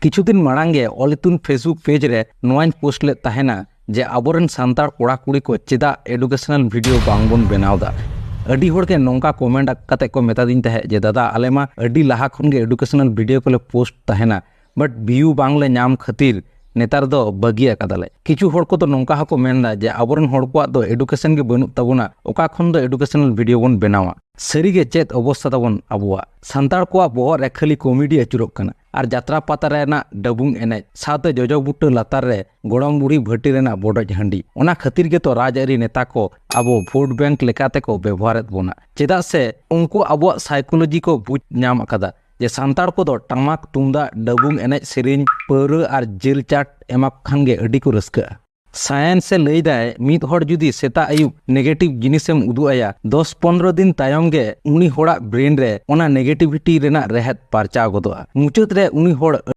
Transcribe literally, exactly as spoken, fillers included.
ᱠᱤᱪᱷᱩ ᱫᱤᱱ ᱢᱟᱲᱟᱝ ᱜᱮ ᱚᱞ ᱤᱛᱩᱱ Facebook ᱯᱮᱡᱽ ᱨᱮ ᱱᱚᱣᱟᱧ ᱯᱳᱥᱴ ᱞᱮᱫ ᱛᱟᱦᱮᱱᱟ ᱡᱮ ᱟᱵᱚᱨᱮᱱ ᱥᱟᱱᱛᱟᱲ ᱠᱚᱲᱟ ᱠᱩᱲᱤ ᱠᱚ ᱪᱮᱫᱟᱜ ᱮᱰᱩᱠᱮᱥᱚᱱᱟᱞ ᱵᱷᱤᱰᱤᱭᱳ ᱵᱟᱝ ᱵᱚᱱ ᱵᱮᱱᱟᱣ ᱮᱫᱟ᱾ ᱟᱹᱰᱤ ᱦᱚᱲ ᱜᱮ ᱱᱚᱝᱠᱟ ᱠᱚᱢᱮᱱᱴ ᱠᱟᱛᱮ ᱠᱚ ᱢᱮᱛᱟᱫᱤᱧ ᱛᱟᱦᱮᱸᱫ ᱡᱮ, "ᱫᱟᱫᱟ, ᱟᱞᱮ ᱢᱟ ᱟᱹᱰᱤ ᱞᱟᱦᱟ ᱠᱷᱚᱱ ᱜᱮ ᱮᱰᱩᱠᱮᱥᱚᱱᱟᱞ ᱵᱷᱤᱰᱤᱭᱳ ᱠᱚᱞᱮ ᱯᱳᱥᱴ ᱛᱟᱦᱮᱱᱟ, ᱵᱟᱴ ᱵᱷᱤᱭᱩ ᱵᱟᱝ ᱞᱮ ᱧᱟᱢ ᱠᱷᱟᱹᱛᱤᱨ ᱱᱮᱛᱟᱨ ᱫᱚ ᱵᱟᱹᱜᱤ ᱟᱠᱟᱫᱟᱞᱮ᱾" ᱠᱤᱪᱷᱩ ᱦᱚᱲ ᱠᱚᱫᱚ ᱱᱚᱝᱠᱟ ᱦᱚᱸᱠᱚ ᱢᱮᱱᱫᱟ ᱡᱮ, "ᱟᱵᱚᱨᱮᱱ ᱦᱚᱲ ᱠᱚᱣᱟᱜ ᱫᱚ ᱮᱰᱩᱠᱮᱥᱚᱱ ᱜᱮ ᱵᱟᱹᱱᱩᱜ ᱛᱟᱵᱚᱱᱟ, ᱚᱠᱟ ᱠᱷᱚᱱ ᱫᱚ ᱮᱰᱩᱠᱮᱥᱚᱱᱟᱞ ᱵᱷᱤᱰᱤᱭᱳ ᱵᱚᱱ ᱵᱮᱱᱟᱣᱟ?" ᱥᱟᱹᱨᱤᱜᱮ ᱪᱮᱫ ᱚᱵᱚᱥᱛᱟ ᱛᱟᱵᱚᱱ ᱟᱵᱚᱣᱟᱜ? ᱥᱟᱱᱛᱟᱲ ᱠᱚᱣᱟᱜ ᱵᱚᱦᱚᱜ ᱨᱮ ᱠᱷᱟᱹᱞᱤ ᱠᱚᱢᱮᱰᱤ ᱟᱹᱪᱩᱨᱚᱜ ᱠᱟᱱᱟ ᱟᱨ ᱡᱟᱛᱨᱟ ᱯᱟᱛᱟ ᱨᱮᱱᱟᱜ ᱰᱟᱹᱵᱩᱝ ᱮᱱᱮᱡ ᱥᱟᱶᱛᱮ ᱡᱚᱡᱚ ᱵᱩᱴᱟᱹ ᱞᱟᱛᱟᱨ ᱨᱮ ᱜᱚᱲᱚᱢ ᱵᱩᱲᱦᱤ ᱵᱷᱟᱹᱴᱤ ᱨᱮᱱᱟᱜ ᱵᱚᱰᱚᱡ ᱦᱟᱺᱰᱤ᱾ ᱚᱱᱟ ᱠᱷᱟᱹᱛᱤᱨ ᱜᱮᱛᱚ ᱨᱟᱡᱽᱟᱹᱨᱤ ᱱᱮᱛᱟ ᱠᱚ ᱟᱵᱚ ᱵᱷᱳᱴ ᱵᱮᱝᱠ ᱞᱮᱠᱟᱛᱮ ᱠᱚ ᱵᱮᱵᱚᱦᱟᱨᱮᱫ ᱵᱚᱱᱟ᱾ ᱪᱮᱫᱟᱜ ᱥᱮ ᱩᱱᱠᱩ ᱟᱵᱚᱣᱟᱜ ᱥᱟᱭᱠᱳᱞᱚᱡᱤ ᱠᱚ ᱵᱩᱡᱽ ᱧᱟᱢ ᱟᱠᱟᱫᱟ ᱡᱮ ᱥᱟᱱᱛᱟᱲ ᱠᱚᱫᱚ ᱴᱟᱢᱟᱠ ᱛᱩᱢᱫᱟᱜ, ᱰᱟᱹᱵᱩᱝ ᱮᱱᱮᱡ ᱥᱮᱨᱮᱧ, ᱯᱟᱹᱣᱨᱟᱹ ᱟᱨ ᱡᱤᱞ ᱪᱟᱴ ᱮᱢᱟ ᱠᱚ ᱠᱷᱟᱱ ᱜᱮ ᱟᱹᱰᱤ ᱠᱚ ᱨᱟᱹᱥᱠᱟᱹᱜᱼᱟ᱾ ᱥᱟᱭᱮᱱᱥ ᱮ ᱞᱟᱹᱭ ᱫᱟᱭ, ᱢᱤᱫ ᱦᱚᱲ ᱡᱩᱫᱤ ᱥᱮᱛᱟᱜ ᱟᱹᱭᱩᱵ ᱱᱮᱜᱮᱴᱤᱵᱷ ᱡᱤᱱᱤᱥᱮᱢ ᱩᱫᱩᱜ ᱟᱭᱟ, ᱫᱚᱥ ᱯᱚᱱᱨᱚ ᱫᱤᱱ ᱛᱟᱭᱚᱢ ᱜᱮ ᱩᱱᱤ ᱦᱚᱲᱟᱜ ᱵᱨᱮᱱ ᱨᱮ ᱚᱱᱟ ᱱᱮᱜᱮᱴᱤᱵᱷᱤᱴᱤ ᱨᱮᱱᱟᱜ ᱨᱮᱦᱮᱫ ᱯᱟᱨᱪᱟᱣ ᱜᱚᱫᱚᱜᱼᱟ᱾ ᱢᱩᱪᱟᱹᱫ ᱨᱮ ᱩᱱᱤ ᱦᱚᱲ